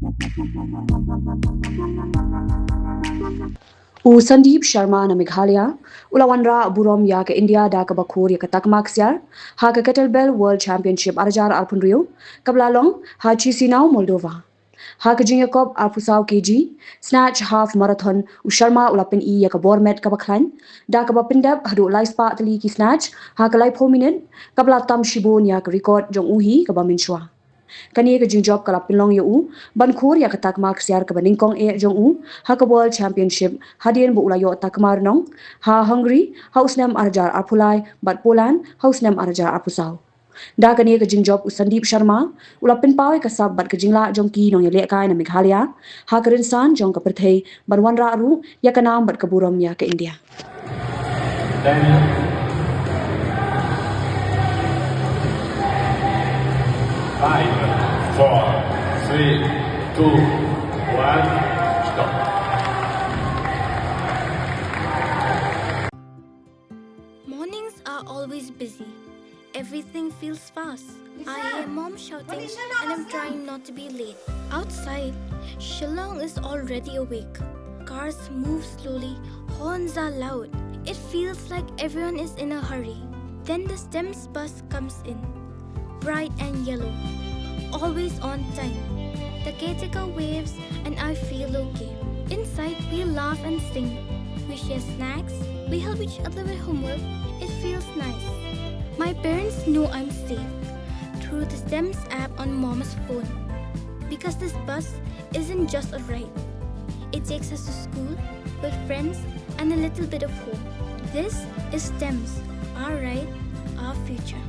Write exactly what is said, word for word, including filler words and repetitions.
U Sandeep Sharma na Meghalaya u la wanrah burom ïa ka India da kaba khur ïa ka takma ksiar ha ka Kettlebell World Championship ar hajar arphew hynriew kaba la long ha Chisinau, Moldova. Ha ka jingïakop arphew saw kg snatch half marathon, u Sharma u la pyni ïa ka bor met kaba khlaiñ da kaba pyndep haduh lai spah tylli ki snatch ha ka laiphew minit, kaba la tam shibun ïa ka record jong u hi kaba mynshuwa. Kane ka jingjop ka la pynlong ïa u ban khur ïa ka takma ksiar kaba nyngkong eh jong u ha ka World Championship, hadien ba u la ïoh takma rnong ha Hungary ha u snem ar hajar arphew lai bad Poland ha u snem ar hajar arphew saw. Da kane ka jingjop u Sandeep Sharma u la pynpaw ïa ka sap bad ka jinglah jong ki nongïalehkai na Meghalaya ha ka rynsan jong ka pyrthei, ban wanrah ruh ïa ka nam bad ka burom ïa ka India. Ten, five, four, three, two, one, stop. Mornings are always busy. Everything feels fast. I hear mom shouting and I'm trying not to be late. Outside, Shillong is already awake. Cars move slowly, horns are loud. It feels like everyone is in a hurry. Then the STEMS bus comes in. Bright and yellow. Always on time. The caretaker waves and I feel okay. Inside, we laugh and sing. We share snacks. We help each other with homework. It feels nice. My parents know I'm safe through the STEMS app on mom's phone. Because this bus isn't just a ride, it takes us to school, with friends, and a little bit of home. This is STEMS, our ride, our future.